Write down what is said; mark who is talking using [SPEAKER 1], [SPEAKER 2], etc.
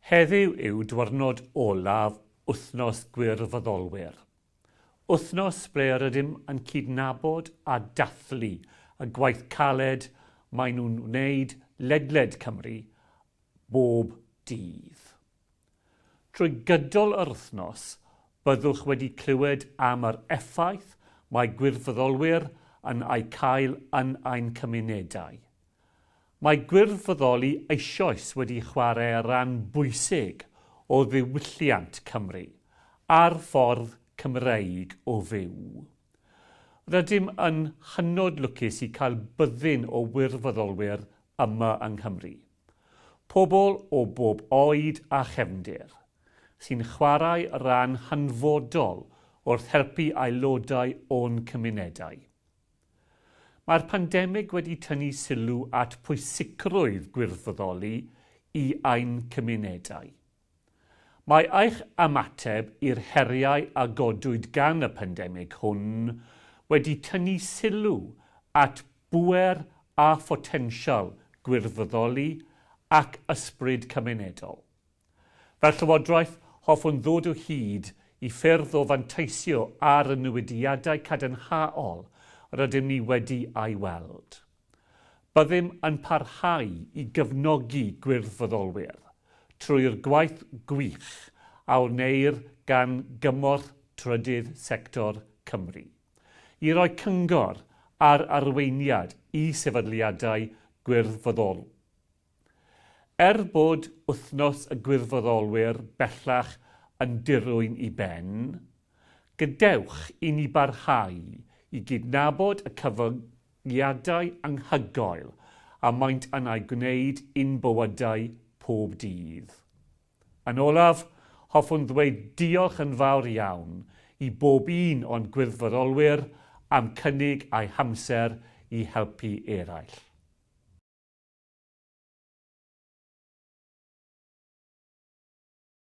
[SPEAKER 1] Heddiw yw dwyrnod olaf Wythnos Gwirfoddolwyr. Wythnos ble rydym yn cydnabod a dathlu y gwaith caled maen nhw'n wneud ledled Cymru bob dydd. Trwy gydol yr wythnos, byddwch wedi clywed am yr effaith mae gwirfoddolwyr yn ei cael yn ein cymunedau. Mae gwirfoddoli eisoes wedi chwarae rhan bwysig o ddiwylliant Cymru a'r ffordd Cymreig o fyw. Rydym yn hynod lwcus i cael byddin o wirfoddolwyr yma yng Nghymru. Pobl o bob oed a chefndir, sy'n chwarae rhan hanfodol wrth helpu aelodau o'n cymunedau. Mae'r pandemig wedi tynnu sylw at pwysigrwydd gwirfoddoli i ein cymunedau. Mae eich ymateb i'r heriau a godwyd gan y pandemig hwn wedi tynnu sylw at bŵer a photensial gwirfoddoli ac ysbryd cymunedol. Fel Llywodraeth, hoffwn ddod o hyd i ffyrdd o fanteisio ar y newidiadau cadarnhaol rydym ni wedi ei weld. Byddem yn parhau i gefnogi gwirfoddolwyr trwy'r gwaith gwych a wneir gan Gymorth Trydydd Sector Cymru i roi cyngor ar arweiniad i sefydliadau gwirfoddol. Er bod Wythnos y Gwirfoddolwyr bellach yn dirwyn i ben, gadewch i ni barhau i gydnabod y cyfyngiadau anghygoel a maent yn eu gwneud i'n bywydau pob dydd. Yn olaf, hoffwn ddweud diolch yn fawr iawn i bob un o'n gwirfoddolwyr am cynnig eu hamser i helpu eraill.